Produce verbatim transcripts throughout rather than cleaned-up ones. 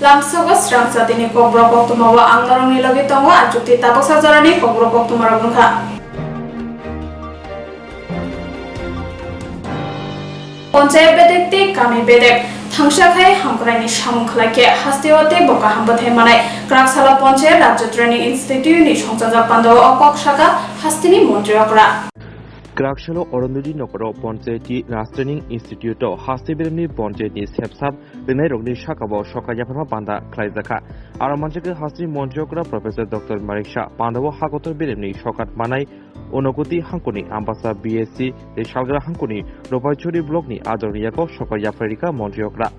Lamsogo srang jatini kokborok koktwmao ang norokni logi tongo, achukti tabuksa jorani kokborok koktwmarok wngkha. Ponchayat bedek tei kami bedek thangsa khai hamkraini samung khlai khe hasteo teibo kaham bwthai manai. Kwraksalo Ponchayat Rajya Training Institute ni songchajak pandao o kok saka hasteni montri okra. Kwraksalo Arundhati Nogoro Ponchayati Raj Training Institute o haste beremni ponchayatni sepsap rwnairokni sakao soka yapharma panda khlaijakha. Aro manjakhe hasteni montri okra Professor Doctor Manik Saha pandao hakotor beremni sokat manai Unakoti hangkoni Ambasa B S C tei Salgra hangkoni Ropaichori block ni adorni yago sokha yapharika montri okra.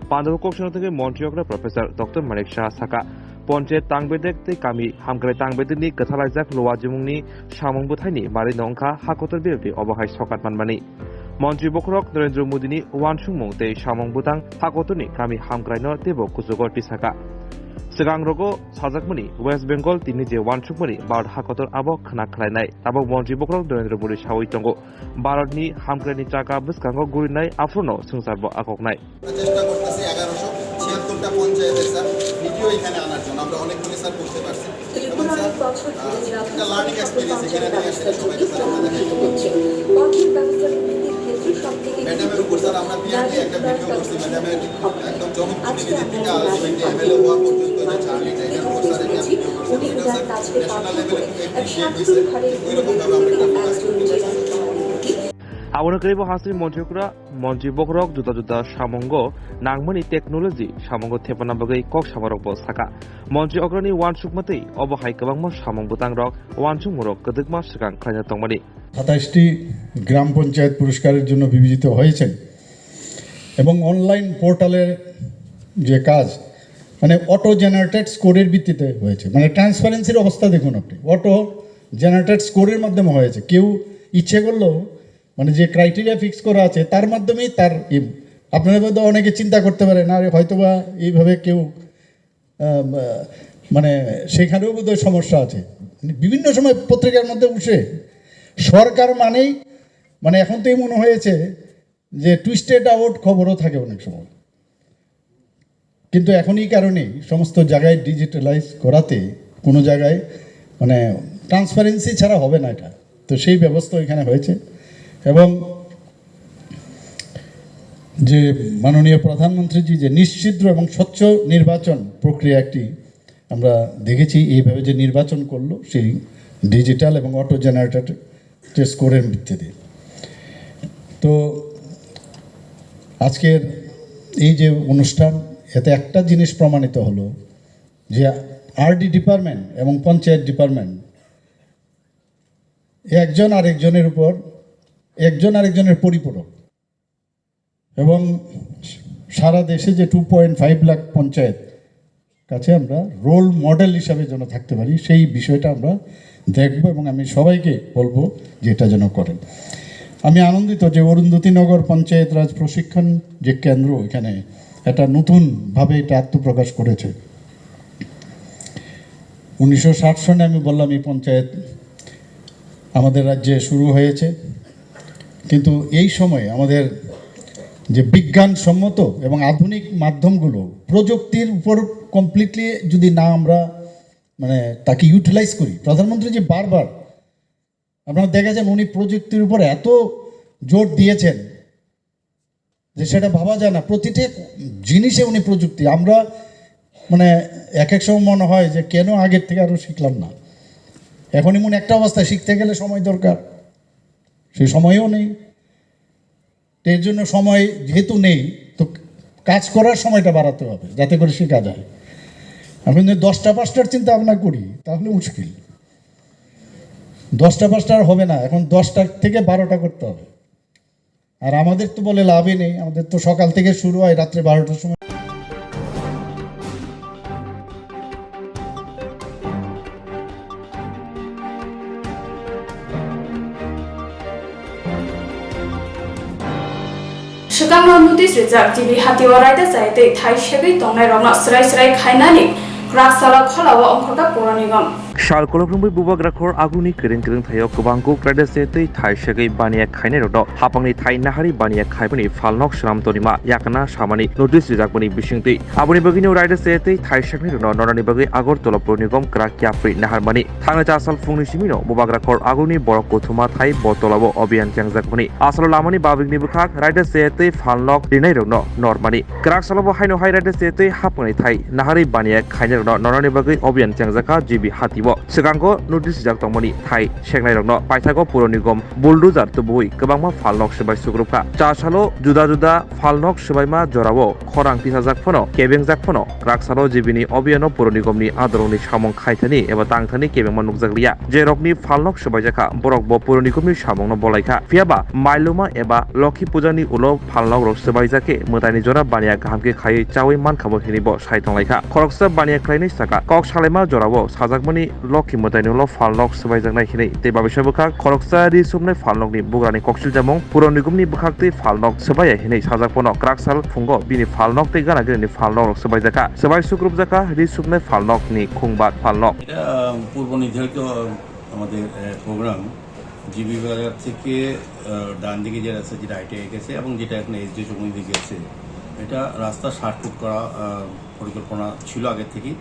Pandao kok sana thangwi montri okra Professor Doctor Manik Saha saka, Ponchayat tangbedek tei kami hamkrai tangbedekni kwthalaijak luajimungni samung bwthaini marino wngkha hakotor birokni obo hai sokat manmani. Montri bokhorok Narendra Modini uansukmung tei samung bwtang hakotorni kami hamkraino teibo kuchugo tisaka. Swkangrogo sajakmani West Bengal team ni je uansukmani Bharat hakotor abo khwna khlainai. Tabuk montri bokhorok Narendra Modi sawi tongo, Bharat ni hamkraini chaka bwskango gurinai, aphuru no swngcharbo akoknai. চেষ্টা করতেছি এগারোশো ছিয়াত্তরটা পঞ্চায়েতে, sir, video এখানে আনার জন্য। আমরা অনেকগুলি, স্যার, করতে পারছি। এবং, স্যার, আহ, একটা লার্নিং এক্সপিরিয়েন্স এখানে নিয়ে আসলে সবাইকে, স্যার, আমরা দেখাই। ম্যাডামের উপর, স্যার, আমরা বিআরটি একটা ভিডিও করছি, ম্যাডামের একদম জনপ্রতিনিধি থেকে আজ এমএলএ হওয়া পর্যন্ত যে জার্নিটা, এটার উপর, স্যার, একটা ভিডিও করছি। এটা, স্যার, ন্যাশনাল লেভেলে কিন্তু একটা ইনিশিয়েটিভ হয়েছে, ওই রকম ভাবে আমরা একটা ফোকাস করতে চাই। Abono kwrwi bo hasteni montri okra, montri bokhorok juda juda samungo nangmani technology samungo thepana bagwi kok samarokbo saka. Montri okrani uansukma tei obo hai kwbangma samung bwtangrok uansukmungrok kwdwkma swkang khlaina tongmani. সাতাশটি গ্রাম পঞ্চায়েত পুরস্কারের জন্য বিবেচিত হয়েছেন এবং অনলাইন পোর্টালের যে কাজ, মানে, অটো জেনারেটেড স্কোরের ভিত্তিতে হয়েছে। মানে, ট্রান্সপারেন্সির অবস্থা দেখুন আপনি, অটো জেনারেটেড স্কোরের মাধ্যমে হয়েছে। কেউ ইচ্ছে করলেও, মানে, যে ক্রাইটেরিয়া ফিক্স করা আছে তার মাধ্যমেই তার ইম-, আপনারা বোধহয় অনেকে চিন্তা করতে পারেন, আরে, হয়তো বা এইভাবে কেউ, আহ, মানে, সেখানেও বোধহয় সমস্যা আছে। বিভিন্ন সময় পত্রিকার মধ্যে উঠে, সরকার মানেই, মানে, এখন তো এই মনে হয়েছে যে টুইস্টেড আউট খবরও থাকে অনেক সময়। কিন্তু এখন এই কারণেই সমস্ত জায়গায় ডিজিটালাইজ করাতে কোনো জায়গায়, মানে, ট্রান্সপারেন্সি ছাড়া হবে না এটা। তো সেই ব্যবস্থা এখানে হয়েছে। এবং যে মাননীয় প্রধানমন্ত্রীজি যে নিশ্ছিদ্র এবং স্বচ্ছ নির্বাচন প্রক্রিয়া একটি আমরা দেখেছি, এইভাবে যে নির্বাচন করলো সেই ডিজিটাল এবং অটো জেনারেটেড স্কোরের ভিত্তিতে। তো আজকের এই যে অনুষ্ঠান, এতে একটা জিনিস প্রমাণিত হলো যে আরডি ডিপার্টমেন্ট এবং পঞ্চায়েত ডিপার্টমেন্ট একজন আরেকজনের উপর, একজন আরেকজনের পরিপূরক। এবং সারা দেশে যে টু পয়েন্ট ফাইভ লাখ পঞ্চায়েত কাছে আমরা রোল মডেল হিসাবে যেন থাকতে পারি, সেই বিষয়টা আমরা দেখব এবং আমি সবাইকে বলবো যে এটা যেন করেন। আমি আনন্দিত যে অরুন্ধতী নগর পঞ্চায়েত রাজ প্রশিক্ষণ যে কেন্দ্র, এখানে একটা নতুনভাবে এটা আত্মপ্রকাশ করেছে। উনিশশো ষাট সনে আমি বললাম এই পঞ্চায়েত আমাদের রাজ্যে শুরু হয়েছে, কিন্তু এই সময়ে আমাদের যে বিজ্ঞানসম্মত এবং আধুনিক মাধ্যমগুলো, প্রযুক্তির উপর কমপ্লিটলি যদি না আমরা, মানে, তাকে ইউটিলাইজ করি, প্রধানমন্ত্রী যে বারবার, আপনারা দেখেছেন, উনি প্রযুক্তির উপর এত জোর দিয়েছেন যে সেটা ভাবা যায় না। প্রতিটি জিনিসে উনি প্রযুক্তি। আমরা, মানে, এক এক সময় মনে হয় যে কেন আগের থেকে আরো শিখলাম না। এখন এমন একটা অবস্থা, শিখতে গেলে সময় দরকার, সেই সময়ও নেই। তো এর জন্য সময় যেহেতু নেই, তো কাজ করার সময়টা বাড়াতে হবে, যাতে করে শেখা যায়। আমি যদি দশটা পাঁচটার চিন্তা ভাবনা করি, তাহলে মুশকিল। দশটা পাঁচটা আর হবে না, এখন দশটা থেকে বারোটা করতে হবে। আর আমাদের তো বলে লাভই নেই, আমাদের তো সকাল থেকে শুরু হয় রাত্রে বারোটার সময়। Swkangno notice rijak, T V hatio raida chai tei thai segwi tongnairokno swrai swrai khainani Kwrak salo kholao ongkhorkha Puro Nigom. Sal kolokhrwngwi Bubagrakhor Aguni kwrwng kwrwng thaio kwbangkuk raida se tei thai segwi baniya khainairokno hapangni thai nahari baniya khaimani phalnok swnam tonima yakna samani notice rijakmani bisingtwi. Aboni bagwino raida se tei thai segnairokno norani bagwi Agartala Puro Nigom kwrak yapri naharmani. Thangna cha sal phungni simino Bubagrakhor Aguni borok kuthuma thai Botolao abhiyan chengjakmani. Asalo lamani babikni bwkhak raida se tei phalnok rinairokno normani. Kwrak salobo haino hai raida se tei hapangni thai nahari baniya khainairokno norani bagwi abhiyan chengjaka G B Hatio. Swkango notice rijak tongmani thai segnairokno paithago Puro Nigom bulldozer tubuwi kwbangma phalnok swbai sukrupkha. Cha salo juda juda phalnok swbaima jorao khorang tisajak phano, kebengjak phano, kwrak salo G B ni abhiyano Puro Nigomni adorokni samung khaithani eba tangthani kebengma nukjakliya. Jerokni phalnok swbaijakha, borokbo Puro Nigomni samungno bolaikha. Phiyaba mailuma eba Lokhi Pujani ulo phalnokrok swbaijak khe mwtaini jora baniya kaham khe khaiwi chaui mankha bo hinwi bo sai tonglaikha. Khoroksa baniya khlainwi saka, kok salaima jorao sajakmani Lokhi mwtaini ulo phalnok swbaijaknai hinwi tei babisa bwkhak khoroksa ri sumnai phalnokni bugrani koksil jamung Puro Nigomni bwkhaktwi phalnok swbaiya hinwi sajak phano kwrak sal phungo bini phalnok tei gana ganani phalnokrok swbaijakha. Swbai sukrupjakha ri sumnai phalnokni khungbat phalnok. এটা, আহ, পূর্ব নির্ধারিত, আহ, আমাদের, আহ, programme. GB বাজার থেকে, আহ, ডান দিকে যে রাস্তা, যেটা আইটিআই গেছে এবং যেটা এখন এসডি চৌমুহনী গেছে, এটা রাস্তা ষাট ফুট করা, আহ, পরিকল্পনা ছিল আগের থেকেই।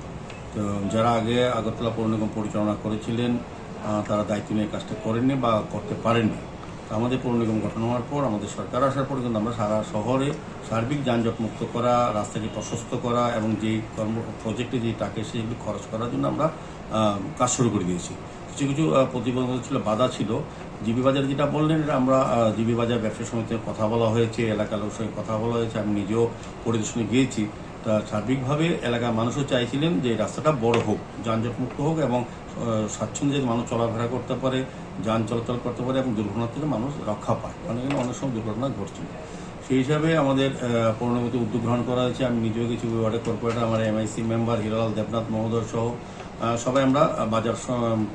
তো যারা আগে আগরতলা পৌর নিগম পরিচালনা করেছিলেন, আহ, তারা দায়িত্ব নিয়ে কাজটা করেননি বা করতে পারেননি। তো আমাদের পৌর নিগম গঠন হওয়ার পর, আমাদের সরকার আসার পর কিন্তু আমরা সারা শহরে সার্বিক যানজট মুক্ত করা, রাস্তাকে প্রশস্ত করা এবং যেই কর্ম, প্রজেক্টে যে টাকা এসে সেগুলি খরচ করার জন্য আমরা, আহ, কাজ শুরু করে দিয়েছি। কিছু কিছু, আহ, প্রতিবন্ধকতা ছিল, বাধা ছিল। জিবি বাজারে যেটা বললেন, এটা আমরা, আহ, জিবি বাজার ব্যবসায়ী সমিতির কথা বলা হয়েছে, এলাকার লোকের সঙ্গে কথা বলা হয়েছে, আমি নিজেও পরিদর্শনে গিয়েছি। তা সার্বিকভাবে এলাকার মানুষও চাইছিলেন যে এই রাস্তাটা বড় হোক, যানজট মুক্ত হোক এবং, আহ, স্বাচ্ছন্দ্যে যাতে মানুষ চলাফেরা করতে পারে, যান চলাচল করতে পারে এবং দুর্ঘটনা থেকে মানুষ রক্ষা পায়। কারণ এখানে অনেক সময় দুর্ঘটনা ঘটছিল। সেই হিসাবে আমাদের, আহ, পৌর নিগম থেকে উদ্যোগ গ্রহণ করা হয়েছে। আমি নিজেও কিছু ওয়ার্ডের কর্পোরেটর, আমার এমআইসি মেম্বার হিরালাল দেবনাথ মহোদয় সহ, আহ, সবাই আমরা, আহ, বাজার স-,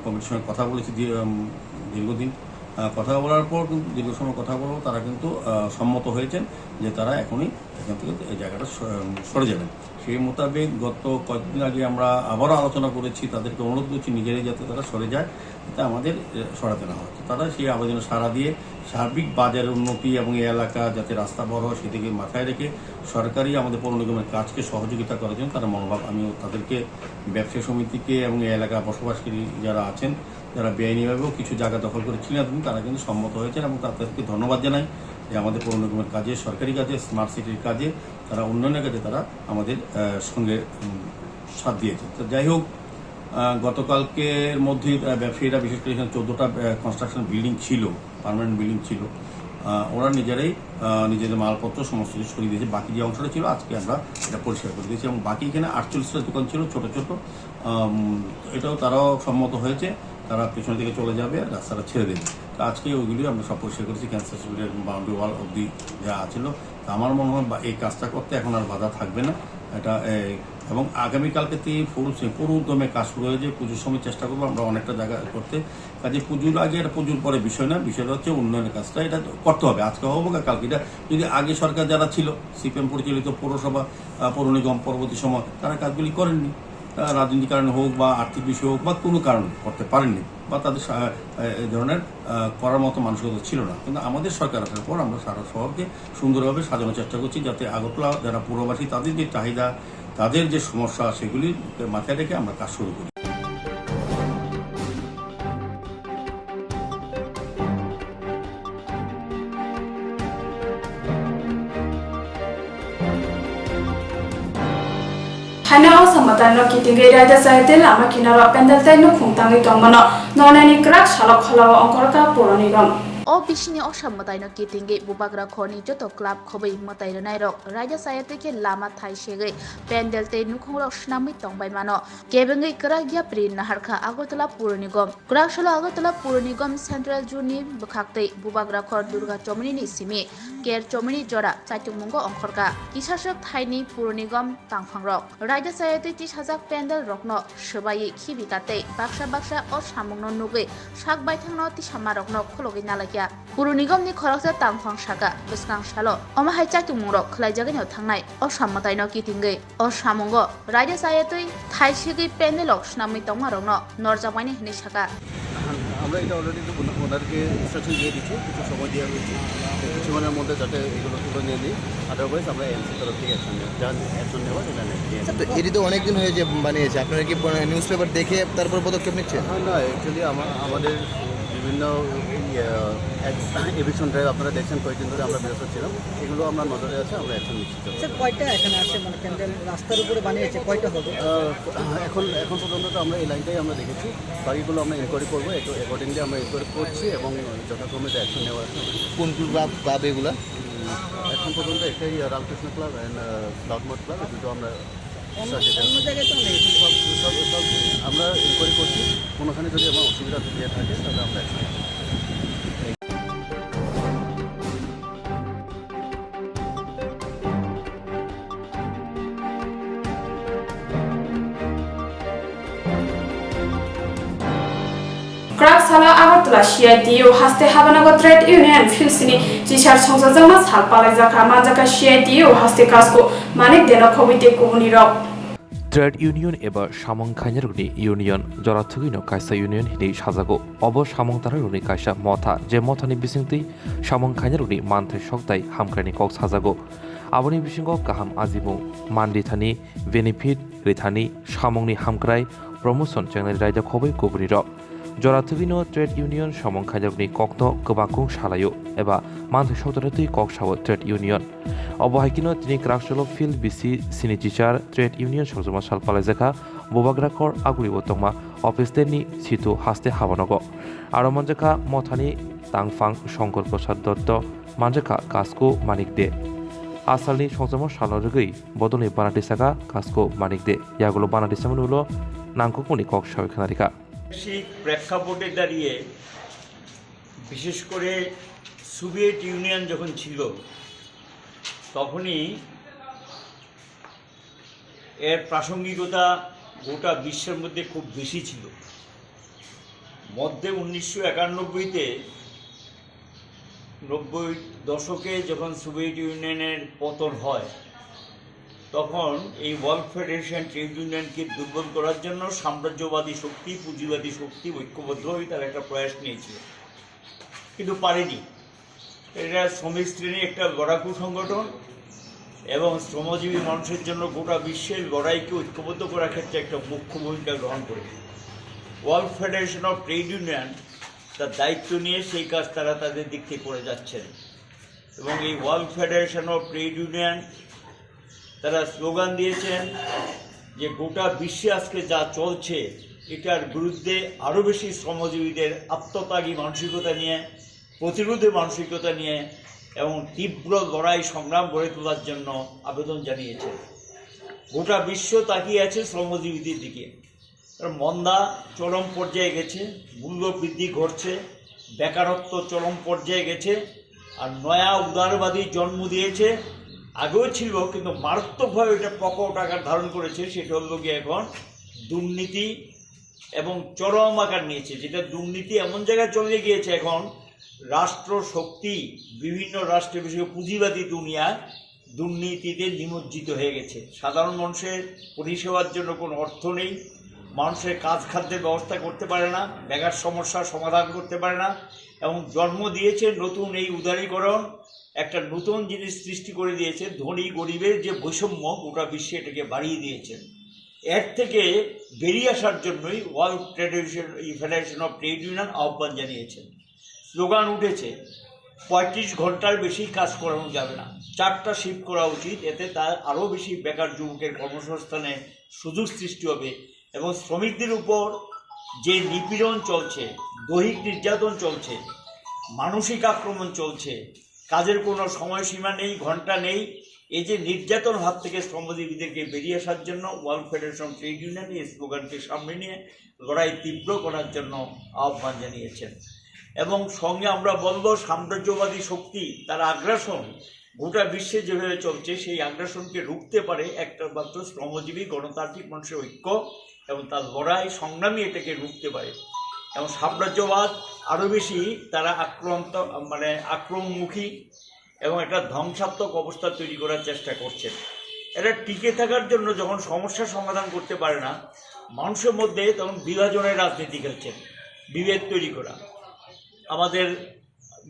কমিটির সঙ্গে কথা বলেছি দী-, উম, দীর্ঘদিন। আহ, কথা বলার পর কিন্তু দীর্ঘ সময় কথা বলবো, তারা কিন্তু, আহ, সম্মত হয়েছেন যে তারা এখনই এখান থেকে এই জায়গাটা স-, উম, সরে যাবেন। সেই মোতাবেক গত কয়েকদিন আগে আমরা আবারও আলোচনা করেছি, তাদেরকে অনুরোধ করছি নিজেরাই যাতে তারা সরে যায়, যাতে আমাদের, এ, সরাতে না হয়। তো তারা সেই আবেদনে সাড়া দিয়ে সার্বিক বাজারের উন্নতি এবং এই এলাকা যাতে রাস্তা বড় হয়, সেদিকে মাথায় রেখে সরকারি আমাদের পৌর নিগমের কাজকে সহযোগিতা করার জন্য তারা মনোভাব, আমিও তাদেরকে, ব্যবসায়ী সমিতিকে এবং এই এলাকায় বসবাসকারী যারা আছেন, যারা বেআইনিভাবেও কিছু জায়গা দখল করে ছিলেন, তারা কিন্তু সম্মত হয়েছেন এবং তাদেরকে ধন্যবাদ জানাই যে আমাদের পৌর নিগমের কাজে, সরকারি কাজে, স্মার্ট সিটির কাজে, তারা উন্নয়নের কাজে তারা আমাদের, আহ, সঙ্গে, উম, সাথ দিয়েছেন। তো যাই হোক, আহ, গতকালকের মধ্যেই, আহ, ব্যবসায়ীরা, বিশেষ করে এখানে চোদ্দটা, আহ, কনস্ট্রাকশন বিল্ডিং ছিল, পার্মানেন্ট বিল্ডিং ছিল, আহ, ওরা নিজেরাই, আহ, নিজেদের মালপত্র সমস্ত কিছু সরিয়ে দিয়েছে। বাকি যে অংশটা ছিল আজকে আমরা এটা পরিষ্কার করে দিয়েছি এবং বাকি এখানে আটচল্লিশটা দোকান ছিল ছোট ছোট, আম, এটাও তারাও সম্মত হয়েছে, তারা পেছন থেকে চলে যাবে, রাস্তাটা ছেড়ে দেবে। তো আজকে ওইগুলি আমরা সব পরিষ্কার করেছি, ক্যান্সার হসপিটাল এবং বাউন্ডারি ওয়াল অবধি যা ছিল। তো আমার মনে হয় বা-, এই কাজটা করতে এখন আর বাধা থাকবে না। এটা, এই, এবং আগামীকালকে থেকে ফুল সে-, পুরো উদ্যমে কাজ শুরু হয়েছে। পুজোর সময় চেষ্টা করবো আমরা অনেকটা জায়গা করতে। কাজে পুজোর আগে আর পুজোর পরে বিষয় না, বিষয়টা হচ্ছে উন্নয়নের কাজটা, এটা করতে হবে। আজকে হবে বা কালকে, এটা যদি আগে সরকার যারা ছিল, সিপিএম পরিচালিত পৌরসভা, আহ, পৌর নিগম পরবর্তী সময় তারা কাজগুলি করেননি। আহ, রাজনৈতিক কারণে হোক বা আর্থিক বিষয় হোক বা কোনো কারণে করতে পারেননি বা তাদের সা-, আহ, এই ধরনের, আহ, করার মতো মানসিকতা ছিল না। কিন্তু আমাদের সরকার আসার পর আমরা সারা শহরকে সুন্দরভাবে সাজানোর চেষ্টা করছি, যাতে আগরতলা যারা পুরবাসী তাদের যে চাহিদা, তাদের যে সমস্যা, সেগুলি মাথায় রেখে আমরা কাজ শুরু করি। Haino o samwtai no kitingwi raida chaya tei lama kinaro pendel tei nukhung tangwi tongmano nornani kwrak salok kholao ongkhorkha Puro Nigom. O bisingni o samwtai no kitingwi Bubagra khorni joto club khobwi mwtai rwnairok raida chaya tei khe lama thai segwi pendel tei nukhungrok swnamwi tongbai mano. Kebengwi kwrak yapri naharkha Agartala Puro Nigom. Kwrak salo Agartala Puro Nigom Central Zone ni bwkhaktwi Bubagrakhor Durga Chomoni ni simi Ker Chomoni jora chaitokmungo ongkhorkha. Kisaswk thaini Puro Nigom tangphangrok raida chayatwi tisajak pendel rokno swbaiwi khibika tei baksa baksa o samungno nugwi sak baithangno tisamarokno khulogwi nalai Ya, Pur Nigom ni khoroksa tangphang saka, bwskang salo omo hai chaitungmungrok khwlaijakgwino thangnai o samwtaino kitingwi o samungo raida chayatwi thaisigwi pandalrok swnamwi tongmarokno norjakmani hwnwi saka. আমরা এটা অলরেডি ওনাদেরকে ইনস্ট্রাকশন দিয়ে দিচ্ছি, কিছু সময় দেওয়া হয়েছে, কিছুক্ষণের মধ্যে যাতে এগুলো তুলে নিয়ে নিই, আদারওয়াইজ আমরা এএলসি তরফ থেকে অ্যাকশন নেব, যা অ্যাকশন নেওয়া সেটা নেব। আচ্ছা, তো এটি তো অনেক দিন হয়ে যে বানিয়েছে, আপনারা কি নিউজ পেপার দেখে তারপর পদক্ষেপ নিচ্ছেন? হ্যাঁ, না, অ্যাকচুয়ালি আমার, আমাদের বিভিন্ন এভিকশন ড্রাইভ আপনারা দেখছেন, কয়েকদিন ধরে আমরা ব্যস্ত ছিলাম, এগুলো আমরা নজরে আছে, আমরা অ্যাকশন নিচ্ছি। স্যার, কয়টা এখানে আছে, মানে প্যান্ডেল রাস্তার উপরে বানিয়েছে, কয়টা হবে? আহ, এখন, এখন পর্যন্ত তো আমরা এই লাইনটাই আমরা দেখেছি, বাকিগুলো আমরা ইনকোয়ারি করবো, একটু অ্যাকর্ডিংলি আমরা ইনকোয়ারি করছি এবং যথাক্রমে যে অ্যাকশন নেওয়া আছে। কোন ক্লাব, ক্লাব এগুলা? উম, এখন পর্যন্ত একটাই, আহ, Ramakrishna club and, uh, cloud mouth club, এই দুটো আমরা অন্য, সার্চ দিতে অন্য জায়গায় তো নেই। সব, সব, সব আমরা ইনকোয়ারি করছি, কোনোখানে যদি আমার অসুবিধা হয়ে থাকে তাহলে আমরা অ্যাকশন নেব। Kwrak salo Agartala C I T U haste habanago trade union field sini chichar songchajakma sal palaijakha, manjakha C I T U haste Kasko Manik Deno khobwi tei kubunirok. Trade union eba samung khainarokni union, jora thwgwino kaisa union hinwi sajago. Obo samung tanarokni kaisa motha, je mothani bisingtwi samung khainarokni manthai sokthai hamkraini kok sajago. Aboni bisingo kaham ajimung, man rithani, benefit rithani, samungni hamkrai, promotion chengnani raida khobwi kubunirok. Jora thwgwino trade union samung khainarokni kokno kwbangkung salaio eba manthai sokthai twi kok sao trade union. Obo hai kheno tini kwraksalo field bisi sini chichar trade union songchajakma sal palaijakha Bubagrakhor Aguribo tongma office tenni situ haste habanogo. Aro manjakha mothani tangphang Songkor Prasad Dotto, manjakha Kasko Manik De. Asalni songchajakma salno rwgwi bodolni banati saka Kasko Manik De. Yagulo banati samani ulo nangkukmani kok sawi khwnarikha. বৈশ্বিক প্রেক্ষাপটে দাঁড়িয়ে, বিশেষ করে Soviet union যখন ছিল, তখনই এর প্রাসঙ্গিকতা গোটা বিশ্বের মধ্যে খুব বেশি ছিল। মধ্যে উনিশশো একানব্বইতে, নব্বই দশকে যখন সোভিয়েত ইউনিয়নের পতন হয়, তখন এই ওয়ার্ল্ড ফেডারেশন ট্রেড ইউনিয়নকে দুর্বল করার জন্য সাম্রাজ্যবাদী শক্তি, পুঁজিবাদী শক্তি ঐক্যবদ্ধ হয়ে তারা একটা প্রয়াস নিয়েছিল, কিন্তু পারেনি। এটা শ্রমিক শ্রেণীর একটা লড়াকু সংগঠন এবং শ্রমজীবী মানুষের জন্য গোটা বিশ্বের লড়াইকে ঐক্যবদ্ধ করার ক্ষেত্রে একটা মুখ্য ভূমিকা গ্রহণ করে। World federation of trade union তার দায়িত্ব নিয়ে সেই কাজ তারা তাদের দিক থেকে করে যাচ্ছেন। এবং এই world federation of trade union তারা স্লোগান দিয়েছেন যে গোটা বিশ্বে আজকে যা চলছে, এটার বিরুদ্ধে আরও বেশি শ্রমজীবীদের আত্মত্যাগী মানসিকতা নিয়ে, প্রতিরোধী মানসিকতা নিয়ে এবং তীব্র লড়াই সংগ্রাম গড়ে তোলার জন্য আবেদন জানিয়েছেন। গোটা বিশ্ব তাকিয়ে আছে শ্রমজীবীদের দিকে। কারণ মন্দা চরম পর্যায়ে গেছে, মূল্য বৃদ্ধি ঘটছে, বেকারত্ব চরম পর্যায়ে গেছে, আর নয়া উদারবাদী জন্ম দিয়েছে। আগেও ছিল, কিন্তু মারাত্মকভাবে এটা প্রকট আকার ধারণ করেছে। সেটা হলো গিয়ে এখন দুর্নীতি এবং চরম আকার নিয়েছে, যেটা দুর্নীতি এমন জায়গায় চলে গিয়েছে এখন রাষ্ট্র শক্তি, বিভিন্ন রাষ্ট্রের বিষয়ে পুঁজিবাদী দুনিয়া দুর্নীতিতে নিমজ্জিত হয়ে গেছে। সাধারণ মানুষের পরিষেবার জন্য কোনো অর্থ নেই, মানুষের কাজ খাদ্যের ব্যবস্থা করতে পারে না, বেকার সমস্যার সমাধান করতে পারে না, এবং জন্ম দিয়েছে নতুন এই উদারীকরণ, একটা নতুন জিনিস সৃষ্টি করে দিয়েছে। ধনী গরিবের যে বৈষম্য গোটা বিশ্বে এটাকে বাড়িয়ে দিয়েছে। এর থেকে বেরিয়ে আসার জন্যই world trade federation of trade union আহ্বান জানিয়েছেন। স্লোগান উঠেছে, পঁয়ত্রিশ ঘন্টার বেশি কাজ করানো যাবে না, চারটা শিফট করা উচিত, এতে তার আরও বেশি বেকার যুবকের কর্মসংস্থানে সুযোগ সৃষ্টি হবে এবং শ্রমিকদের উপর যে নিপীড়ন চলছে, দৈহিক নির্যাতন চলছে, মানসিক আক্রমণ চলছে, কাজের কোনো সময়সীমা নেই, ঘন্টা নেই, এই যে নির্যাতন হাত থেকে শ্রমজীবীদেরকে বেরিয়ে আসার জন্য ওয়ার্ল্ড ফেডারেশন ট্রেড ইউনিয়ন এই স্লোগানকে সামনে নিয়ে লড়াই তীব্র করার জন্য আহ্বান জানিয়েছেন। এবং সঙ্গে আমরা বলব, সাম্রাজ্যবাদী শক্তি, তার আগ্রাসন গোটা বিশ্বে যেভাবে চলছে, সেই আগ্রাসনকে রুখতে পারে একটা মাত্র শ্রমজীবী গণতান্ত্রিক মানুষের ঐক্য এবং তার লড়াই সংগ্রামই এটাকে রুখতে পারে। এবং সাম্রাজ্যবাদ আরও বেশি তারা আক্রান্ত, মানে আক্রমণমুখী এবং একটা ধ্বংসাত্মক অবস্থা তৈরি করার চেষ্টা করছেন। এরা টিকে থাকার জন্য যখন সমস্যার সমাধান করতে পারে না, মানুষের মধ্যে তখন বিভাজনের রাজনীতি খেলছেন, বিভেদ তৈরি করা। আমাদের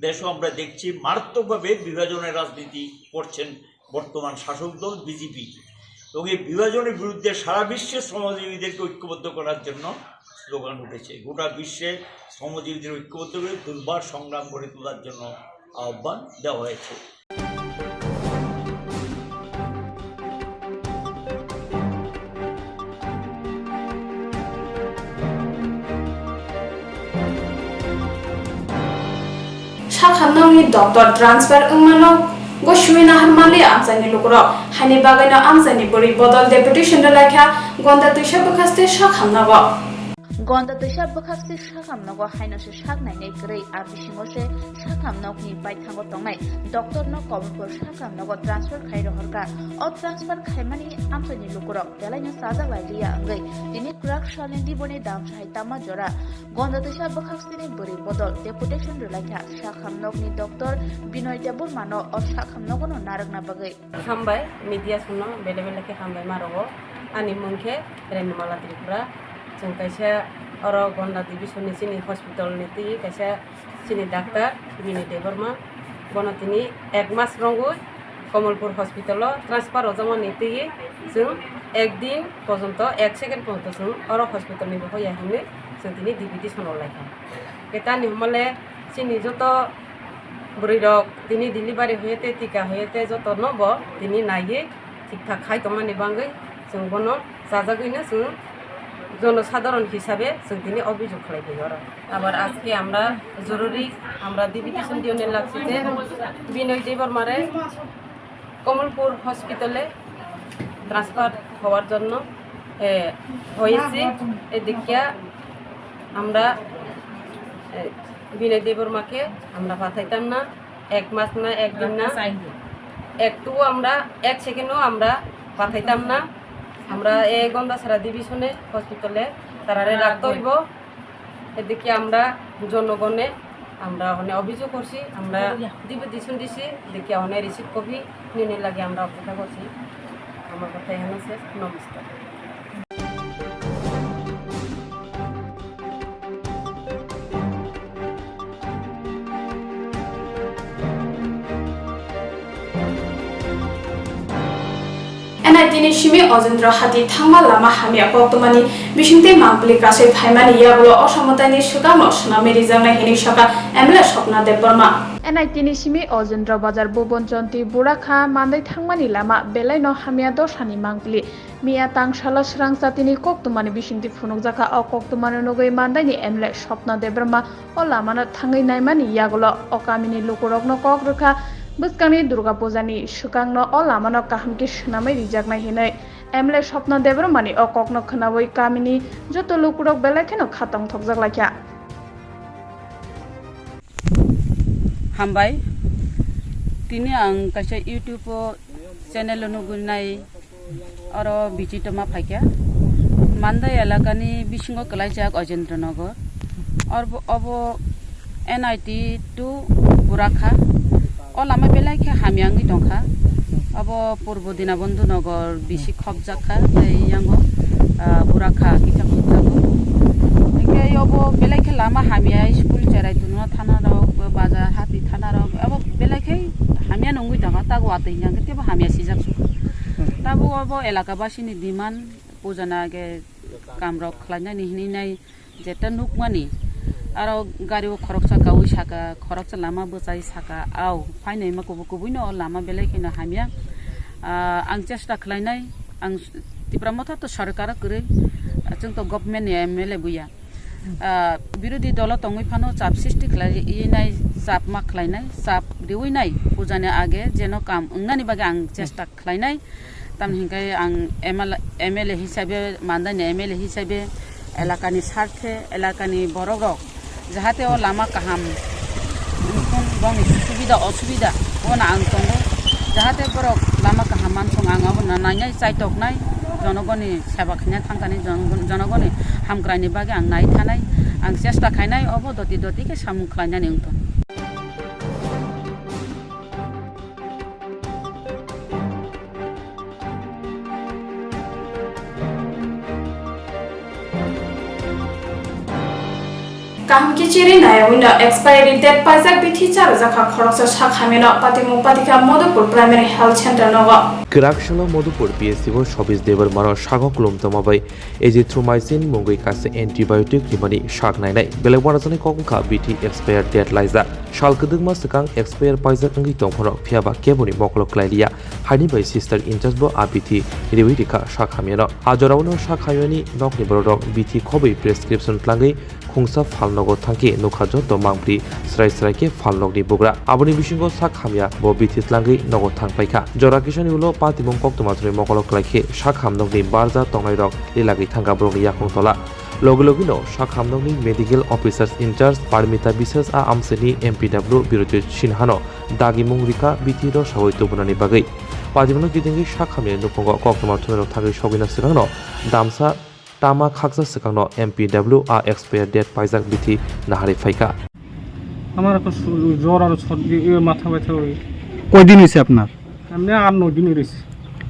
দেশও আমরা দেখছি মারাত্মকভাবে বিভাজনের রাজনীতি করছেন বর্তমান শাসক দল বিজেপি। এবং এই বিভাজনের বিরুদ্ধে সারা বিশ্বের শ্রমজীবীদেরকে ঐক্যবদ্ধ করার জন্য স্লোগান উঠেছে। গোটা বিশ্বে শ্রমজীবীদের ঐক্যবদ্ধ করে দুর্বার সংগ্রাম গড়ে তোলার জন্য আহ্বান দেওয়া হয়েছে। Sakhamnokni doctor transfer wngmano goswi naharmali amchaini lukurok, haini bagwino amchaini bwrwi bodol deputation rwlaikha Gonda twisa bwkhaste sakhamnogo. Gonda twisa bwkhaste sakhamnogo haino se sak nainai kwrwi, a bisingo se sakhamnokni baithango tongnai doctorno Komolpur sakhamnogo transfer khai rohorkha. O transfer khaimani amchaini lukurok belaino chajak lai liya wngwi tini kwrak salni diboni damsa hai tama jora Gonda twisa bwkhaksini bwrwi bodol deputation rwlaikha sakhamnokni doctor Binoy Debbarmano o sakhamnogono narwkna bagwi. Hambai, media songno bele bele khe hambai ma rwo. Ani mung khe Renimala Tripura. Chwng kaisa oro Gonda division ni chini hospital ni twi kaisa chini doctor Binoy Debbarma. Bono tini ek mas rwngwi Komolpur hospital o transfer rwjakmani twi chwng ek din porjonto, ek second porjonto chwng oro hospital ni bo hoya hinwi chwng tini deputation rwlaikha. Khe tamni hwnmale chini joto bwrwi rok tini delivery hoyete, tika hoyete joto no bo tini naiwi thik thak khai tongmani bagwi chwng bono chajagwino chwng jonosadharon hisabe chwng tini obhijog khlai phaio oro. আবার আজকে আমরা জরুরি, আমরা deputation দিয়ে লাগছে যে বিনয় দেববর্মারে কমলপুর হসপিটালে ট্রান্সফার হওয়ার জন্য, এ, হয়েছে। এদিকে আমরা, এ, বিনয় দেববর্মাকে আমরা পাঠাইতাম না, এক মাস না, একদিন না, একটুও আমরা, এক সেকেন্ডও আমরা পাঠাইতাম না। আমরা এই গন্ডাছড়া ডিভিশনে হসপিটালে তারারে রাখতে হইব। এদিকে আমরা জনগণে আমরা অনেক অভিযোগ করছি, আমরা দিবে দিছুন দিছি, এদিকে অনেক রিসিভ কপি নিয়ে লাগে আমরা অপেক্ষা করছি। আমার কথা এখানে শেষ। নমস্কার। N I T ni simi Ojendra Hati thangma lama hamya koktwmani bisingtwi mangpili kasui phaimani yagulo osamwtaini swkangno swnamwi rijaknai hinwi sakha M L A Swapna Debbarma. N I T ni simi Ojendra Bazar Bhuban Janti Burakha mandai thangmani lama belaino hamya dosani mangpili. Miya tangsalo swrang chatini koktwmani bisingtwi phunukjakha. O koktwmano nugwi mandaini M L A Swapna Debbarma o lamano thangwi naimani yagulo o kamini lukurokno kok rwkha, bwskangni Durga Pujani swkangno o lamano kaham khe swnamwi rijaknai hinwi. M L A Swapna Debbarmani o kokno khwnawi kamini joto lukurok belai kheno kha tongthokjak laikha. Hambai, tini ang kaisa YouTube o channel o nugwi nai. Oro bichi toma phaikha. Mandai elakani bisingo kwlaijak Ojendra Nagar. Orbo, obo N I T two Burakha. O lama belai khe hamya wngwi tongkha. Obo Purbo Dinabandhu Nagar bisi khopjakha, tei yango, ah, Burakha kisa khopjago. Hinkhe obo belai khe lama hamya, school cherai tongno thana rok, bazar hati thana rok, obo belai khe hamya wngwi tongkha, tak watwi hinkhe teibo hamya sijak sukha. Tabuk obo elaka basini demand pujana age kamrok khlainani hinwi nai jeta nukmani. Aro gari o khoroksa kaui saka, khoroksa lama bwchai saka, au phainai ma kubui kubui no o lama belai kheno hamya. Ah, ang chesta khlainai, ang Tipra Motha to sarkar kwrwi, chwng to government ni M L A buya. Ah, birodhi dolo tongwi phano chap sristi khlai nai, chap ma khlainai, chap riwi nai, pujani age jeno kam wngnani bagwi ang chesta khlainai. Tamni hinkhe ang M L A, M L A hisabe, mandani M L A hisabe elakani sarthe, elakani borok rok jahate o lama kaham wngthung, bongni subida osubida obono ang tongo, jahate borok lama kaham mansong ang abono nainai chaitoknai, jonogoni seba khaina thangkani, jonogon-, jonogoni hamkraini bagwi ang nai thanai. Ang chesta khainai obo doti doti khe samung khlainani wngtong. Kaham khe chiri naiwi no expiry date paijak bithi charwjak kha khoroksa sak hamya no patimung patikha Madhupur Primary Health Center nogo. Kwraksalo Madhupur P S C o Sobis Debbarma no sago kulum tongma bai azithromycin mungwi kaisa antibiotic rimani sak nainai belai uanajaknai kok wngkha bithi expire date laijak. Sal kwdwkma swkang expire paijak wngwi tongphano phiyaba keboni mokolo kwlailiya. Haini bai sister in charge bo a bithi riwi rikha sak hamyano. A jorao no sak hamyani nokni bororok bithi khobwi prescription tlangwi khungsa phalnogo thangkhe nukha joto mangpri srai srai khe phalnokni bugra. Aboni bisingo sak hamya bo bithi tlangwi nogo thangpaikha. Jora kisani ulo patimung koktwma thwnwi mokolo kwlaikhe sak hamnokni barja tongnairok lilagwi thangkha borokni yakung tola. Logi logino sak hamnokni medical officers in charge Parmita Biswas a amsini M P W Birojit Sinhano dagimung rikha bithi rw sawi tubunani bagwi. Patimungno kidingwi sak hamya nukmungo koktwma thwnairok thangwi sogwina swkangno damsa tama khaksa swkangno M P W a expire date paijak bithi naharwi phaikha. আমার এখন সু- জ্বর আর সর্দি, এ মাথা ব্যথা ওই। কয়দিন হয়েছে আপনার? এমনি আর নয় দিন রয়েছে।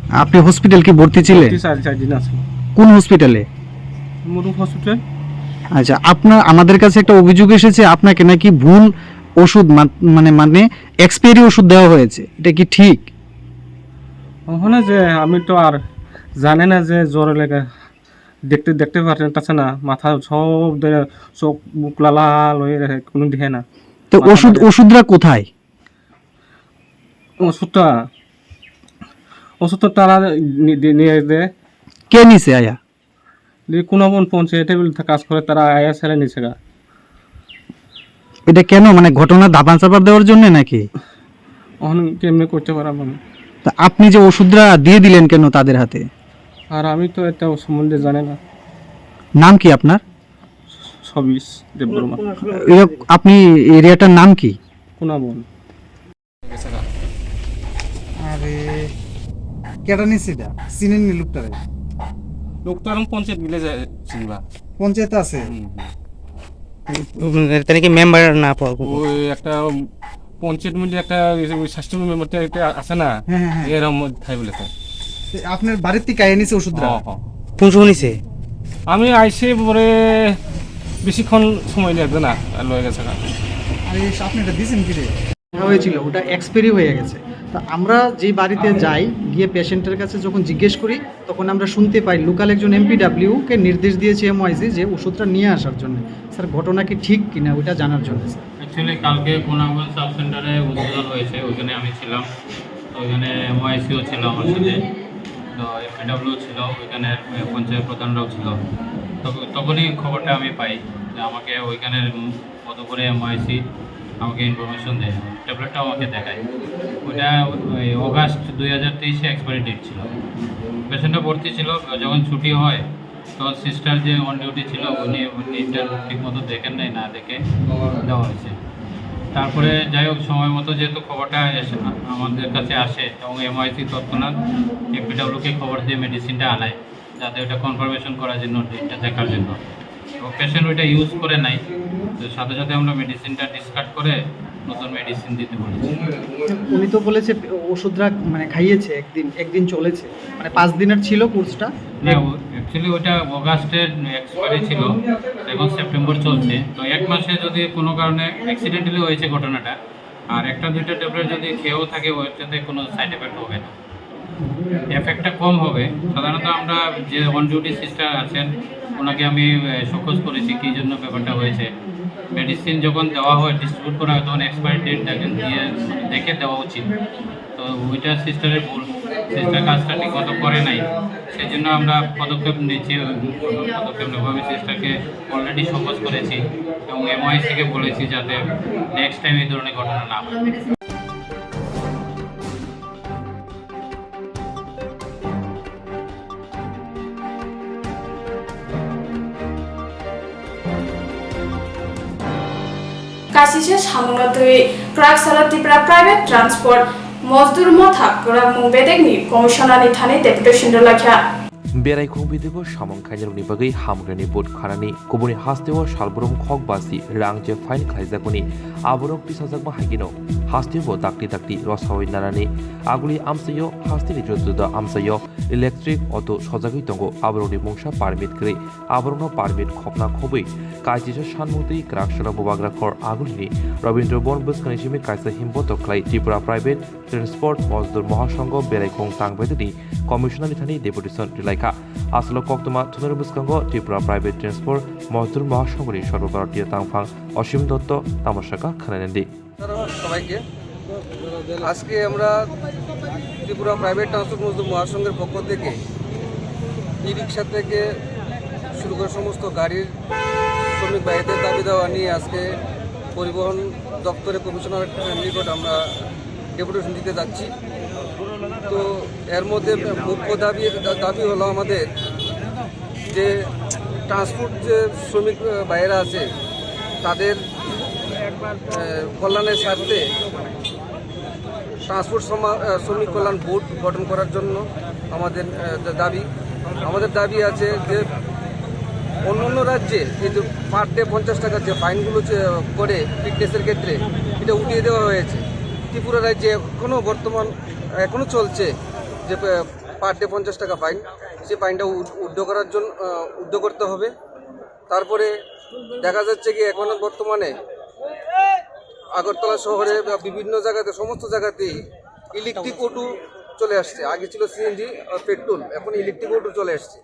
আপনি হসপিটাল কি ভর্তি ছিলেন? ভর্তি চার চার দিন আছে। কোন হসপিটালে? মধু হসপিটাল। আচ্ছা, আপনার, আমাদের কাছে একটা অভিযোগ এসেছে আপনাকে নাকি ভুল ওষুধ মান- মানে মানে এক্সপায়ারি ওষুধ দেওয়া হয়েছে, এটা কি ঠিক? ওখানে যে আমি তো আর জানি না যে জ্বর লেগে দেখতে দেখতে পারছেন, তাছে না মাথা সব ধরে চোখ মুখ লাল লাল হয়ে গেছে, কোনো দেখে না। তো মাথা ওষুধ ধরে ওষুধরা কোথায়? ওষুধটা ওষুধটা তারা নি- দি- নিয়ে দেয়। কে নিছে আয়া? যে কোনো বোন পৌঁছে টেবিল কাজ করে, তারা আয়া সেরে নিছে গা। এটা কেন, মানে ঘটনা দাপা চাপা দেওয়ার জন্য নাকি? অহন কেমনে করতে পারবো আমি? তা আপনি যে ওষুধরা দিয়ে দিলেন কেন তাদের হাতে? আর আমি তো এটা সম্বন্ধে জানি না। নাম কি আপনার? সবিশ দেববর্মা। এরা, আপনি এরিয়াটার নাম কি? কোনাবন। আরে, কেটা নিছে এটা? চিনেন নি লোকটারে? লোকটা এখন পঞ্চায়েত ভিলেজে চিনবা। পঞ্চায়েত আছে? হুম, হুম। উম, তাহলে কি মেম্বার না প-, ওই একটা পঞ্চায়েত মিলে একটা ওই, ওই স্বাস্থ্য মেম্বার তো একটা আছে না? হ্যাঁ, হ্যাঁ, হ্যাঁ। এরম থাই বলে তো। তো আপনার বাড়ির থেকে আয়া নিছে ওষুধরা? হ্যাঁ, হ্যাঁ। কোন সময় নিছে? আমি আইসে পরে বেশিক্ষণ সময় নিয়ে একজন আ-, লয়ে গেছে গা। আরে, আপনি এটা দিছেন কি রে? রাখা হয়েছিল, ওটা এক্সপায়ারি হয়ে গেছে। তা আমরা যে বাড়িতে যাই, গিয়ে পেশেন্টের কাছে যখন জিজ্ঞেস করি, তখন আমরা শুনতে পাই লোকাল একজন এমপিডাব্লিউ কে নির্দেশ দিয়েছে এমওয়াইসি যে ওষুধটা নিয়ে আসার জন্য। স্যার, ঘটনা কি ঠিক কিনা ওইটা জানার জন্য, স্যার। অ্যাকচুয়ালি কালকে কোনাবন সাব সেন্টারে উদ্বোধন হয়েছে, ওইখানে আমি ছিলাম। তো ওইখানে এমওয়াইসিও ছিল আমার সাথে, তো এমপিডাব্লিউ ছিল, ওইখানে পঞ্চায়েত প্রধানরাও ছিল। তখ-, তখনই খবরটা আমি পাই যে আমাকে ওইখানে মধুপুরে এমওয়াইসি আমাকে ইনফরমেশন দেয়, ট্যাবলেটটাও আমাকে দেখায়। ওটা ওই অগাস্ট দুই হাজার তেইশে এক্সপায়ারি ডেট ছিল। পেশেন্টটা ভর্তি ছিল, যখন ছুটি হয় তখন সিস্টার যে অন ডিউটি ছিল উনি, উনি এটা ঠিক মতো দেখেন নাই, না দেখে দেওয়া হয়েছে। তারপরে যাই হোক, সময় মতো যেহেতু খবরটা এসে, আমাদের কাছে আসে এবং এমওয়াইসি তৎক্ষণাৎ এমপিডাব্লিউকে খবর দিয়ে মেডিসিনটা আনায়, যাতে ওটা কনফার্মেশন করার জন্য, ডেটটা দেখার জন্য। তো পেশেন্ট ওইটা ইউজ করে নাই, তো সাথে সাথে আমরা মেডিসিনটা ডিসকার্ড করে নতুন মেডিসিন দিতে বলেছি। উনি তো বলেছে ওষুধটা মানে খাইয়েছে একদিন, একদিন চলেছে, মানে পাঁচ দিনের ছিল কোর্সটা। না, অ্যাকচুয়ালি ওটা অগাস্টের এক্সপায়ারি ছিল, এখন সেপ্টেম্বর চলছে। তো এক মাসে যদি কোনো কারণে অ্যাক্সিডেন্টালি হয়েছে ঘটনাটা, আর একটা দুইটা ট্যাবলেট যদি খেয়েও থাকে, ওইটাতে কোনো সাইড এফেক্ট হবে না, এফেক্টটা কম হবে। সাধারণত আমরা যে অন ডিউটি সিস্টার আছেন, ওনাকে আমি শোকজ করেছি কী জন্য ব্যাপারটা হয়েছে। মেডিসিন যখন দেওয়া হয়, ডিস্ট্রিবিউট করা হয়, তখন এক্সপায়ারি ডেট দেখে দিয়ে, দেখে দেওয়া উচিত। তো ওইটা সিস্টারের ভুল, সিস্টার কাজটা ঠিকমতো করে নাই, সেই জন্য আমরা পদক্ষেপ নিচ্ছি। পদক্ষেপ নেবো। আমি সিস্টারকে অলরেডি শোকজ করেছি এবং এমওয়াইসিকে বলেছি যাতে নেক্সট টাইম এই ধরনের ঘটনা না হয়। Kasisa samungno twi Kwraksalo Tipra Private Transport Mojdur Motha kwrakmung bedekni commissionerni thani deputation rwlakha. Berai khung bidigo samung khainarokni bagwi hamugrani vote khanani kubuni hasteo salbrum khok basi rang je fine khlaijakmani aborok tisajakma haikeno hasteo bo dakti dakti rosawi nanani aguli amchaio hasteni juda juda amchaio electric auto sojagwi tongo. Aborokni mungsa permit kwrwi aborokno permit khopna khobwi kaisisa sanmung twi kwraksano bubagra khor agulini Rabindra Bhavan bwskangni simi kaisa himbotok khlai Tripura Private Transport Mojdur Mahasangho Berai khung tang bedini Commissioner ni thani deputation rilaikha. Aswk koktwma thunani bwskango Tripura Private Transport Mojdur Mahasangho ni Sarva Bharatiya tangphang Osim Dotto tamo sakha khwnanandi. সবাইকে। আজকে আমরা Tripura private transport মজদুর মহাসংঘের পক্ষ থেকে ই রিক্সা থেকে শুরু করে সমস্ত গাড়ির শ্রমিক ভাইদের দাবি দাওয়া নিয়ে আজকে পরিবহন দপ্তরে কমিশনার নিকট আমরা ডেপুটেশন দিতে যাচ্ছি। তো এর মধ্যে মুখ্য দাবি, দাবি হলো আমাদের যে ট্রান্সপোর্ট যে শ্রমিক, আহ, ভাইয়েরা আছে, তাদের, আহ, কল্যাণের স্বার্থে ট্রান্সপোর্ট সমা-, আহ, শ্রমিক কল্যাণ বোর্ড গঠন করার জন্য আমাদের, আহ, দা-, দাবি। আমাদের দাবি আছে যে অন্যান্য রাজ্যে এই যে পার ডে পঞ্চাশ টাকার যে ফাইনগুলো যে করে ফিটনেসের ক্ষেত্রে, এটা উঠিয়ে দেওয়া হয়েছে। ত্রিপুরা রাজ্যে এখনও বর্তমান, এখনও চলছে যে, আহ, পার ডে পঞ্চাশ টাকা ফাইন, সেই ফাইনটা উড-, উইথড্র করার জন্য, আহ, উইথড্র করতে হবে। তারপরে দেখা যাচ্ছে কি, এখন বর্তমানে আগরতলা শহরে বা বিভিন্ন জায়গাতে, সমস্ত জায়গাতেই ইলেকট্রিক অটো চলে আসছে। আগে ছিল সিএনজি আর পেট্রোল, এখন ইলেকট্রিক অটো চলে আসছে।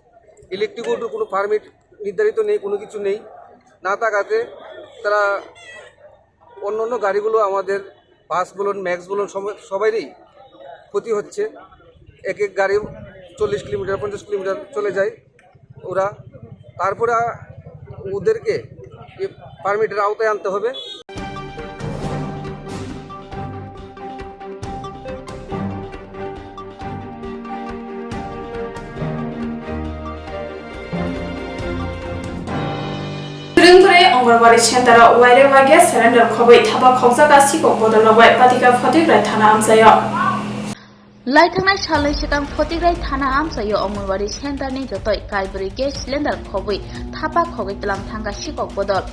ইলেকট্রিক অটোর কোনো পারমিট নির্ধারিত নেই, কোনো কিছু নেই। না থাকাতে তারা অন্য অন্য গাড়িগুলো, আমাদের বাস বলুন, ম্যাক্স বলুন, সব-, সবাইরই ক্ষতি হচ্ছে। এক এক গাড়ি চল্লিশ কিলোমিটার, পঞ্চাশ কিলোমিটার চলে যায় ওরা। তারপরে ওদেরকে এই পারমিটের আওতায় আনতে হবে। Kwrwng bwrwi Anganwadi center o waire wa gas cylinder khobwi thapa khokjak a sikok bodol rok bai Patika Photigrai thana amchaio. Laithangnai salni swkang Photigrai thana amchaio Anganwadi center ni jotoi kaibwrwi gas cylinder khobwi thapa khogwi tlang thangkha sikok bodol.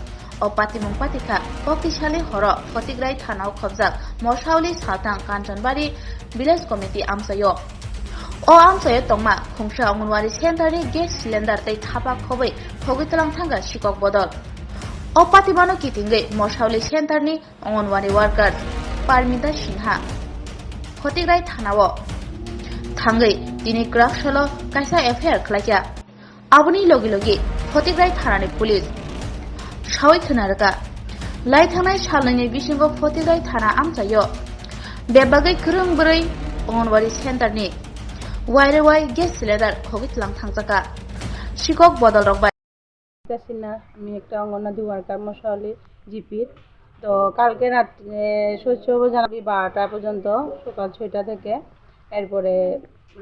O patimung patikha kokti salni horo Photigrai thana o khobjak Mosauli Saltang Kanchanbari Village Committee amchaio. O amchaio tongma khungsa Anganwadi center ni gas cylinder tei thapa khobwi khogwi tlang thangkha sikok bodol. O patimano kitingwi Mosauli center ni Anganwadi worker Parmita Sinha Photigrai thana o thangwi tini kwraksalo kaisa F I R khlaikha. Aboni logi logi Photigrai thanani police sawi khna rwkha. Laithangnai salnwini bisingo Photigrai thana amchaio bebagwi kwrwng bwrwi Anganwadi center ni waire wai gas cylinder khogwi tlang thangjakha sikok bodol rok bai. Sinha, আমি একটা অঙ্গনাদি ওয়ার্কার মশালি জিপির। তো কালকে রাত্রে শৈশব জানাবি বারোটা পর্যন্ত, সকাল ছয়টা থেকে। এরপরে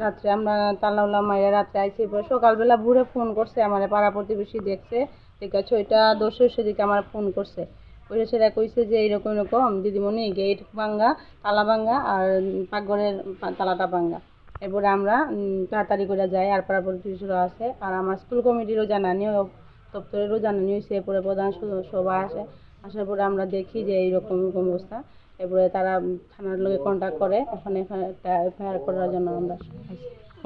রাত্রে আমরা তালা উলা মাইরা রাত্রে আইসি। এরপরে সকালবেলা ভোরে ফোন করছে আমার পাড়া প্রতিবেশী, দেখছে, দেখে ছয়টা দশে সেদিকে আমার ফোন করছে। ওই সেটা কইছে যে এরকম এরকম দিদিমণি গেট ভাঙ্গা, তালা ভাঙ্গা আর পাকঘরের পা-, তালাটা ভাঙ্গা। এরপরে আমরা, উম, তাড়াতাড়ি করে যাই, আর পাড়া প্রতিবেশীরা আছে, আর আমার স্কুল কমিটিরও জানানি, দপ্তরেরও জানানি হয়েছে, এরপরে প্রধান স-, সভা আসে, আসার পরে আমরা দেখি যে এইরকম এরকম অবস্থা। এরপরে তারা, উম, থানার লগে কন্ট্যাক্ট করে, ওখানে এফ আই আর, একটা এফ আই আর করার জন্য আমরা আসি।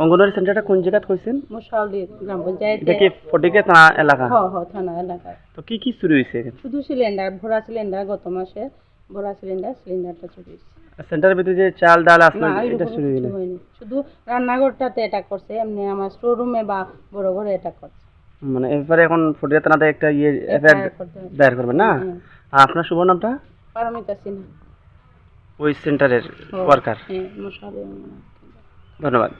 অঙ্গনওয়াড়ি সেন্টারটা কোন জায়গাত কইছেন? মশাউলি গ্রাম পঞ্চায়েত। এটা কি ফটিকে থানা এলাকা? হ, হ, থানা এলাকা। তো কি কি চুরি হয়েছে এখানে? শুধু সিলিন্ডার, ভরা সিলিন্ডার গত মাসে, ভরা সিলিন্ডার, সিলিন্ডারটা চুরি হয়েছে। আর সেন্টারের ভিতরে যে চাল ডাল আসলো, না, এটা এরকম চুরি কিছু হয়নি। হয়নি। শুধু রান্নাঘরটাতে অ্যাটাক করছে, এমনি আমার স্টোর রুমে বা বড় ঘরে অ্যাটাক করছে। মানে, এ ব্যাপারে এখন ফটিয়া থানাতে একটা ইয়ে এফআইআর এফআইআর করতে হবে। দায়ের করবেন না? হুম, হুম। আর আপনার শুভ নামটা? পারমিতা সিনহা। ওই সেন্টারের ও, ওয়ার্কার? হ্যাঁ, মশাউলি। ধন্যবাদ।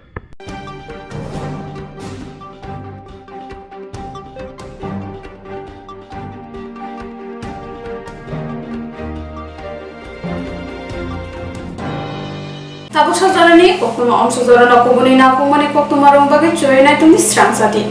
Tabuk sa jorani koktwma, omso jorano kubuni nangkukmani koktwma rwng bagwi chwrai nai tongni srang sati.